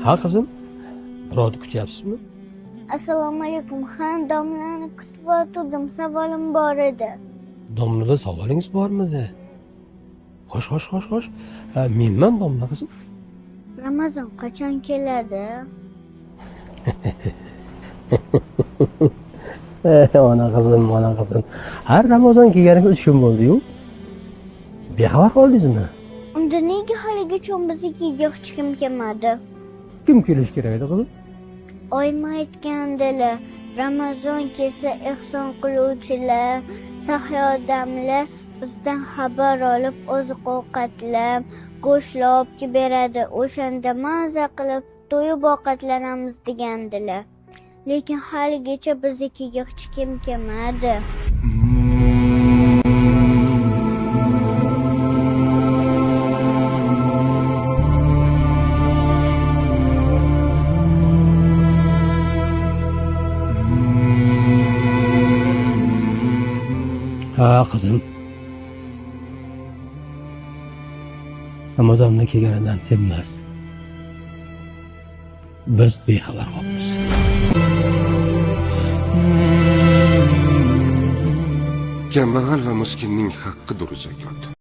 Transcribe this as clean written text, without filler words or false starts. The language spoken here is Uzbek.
Ha qizim, birovni kutyapsizmi? Assalomu alaykum. Ha, domlani kutib o'tirdim. Savolim bor edi. Domlada savolingiz bormidi? Xo'sh, xo'sh, xo'sh, xo'sh. Menman domla qizim. Ramazon qachon keladi? Ona qizim, ona qizim. Har Ramazon kelganiga 3 kun bo'ldi-yu. Bexabar qoldingizmi? Unda nega haligacha biznikiga hech kim kelmadi? Kim kelishi kerak edi qizim? Oyim aytgandilar, Ramazon kelsa ehson qiluvchilar, saxiy odamlar bizdan xabar olib oziq-ovqatlar, go'shtlar olib kelib beradi. O'shanda maza qilib to'yib ovqatlanamiz degandilar. Lekin haligacha biznikiga hech kim kelmadi. Ha qizim. Ramazonda kelganidan sen emas, biz bexabar qolamiz. Kambag'al va miskinning haqqidir zakot.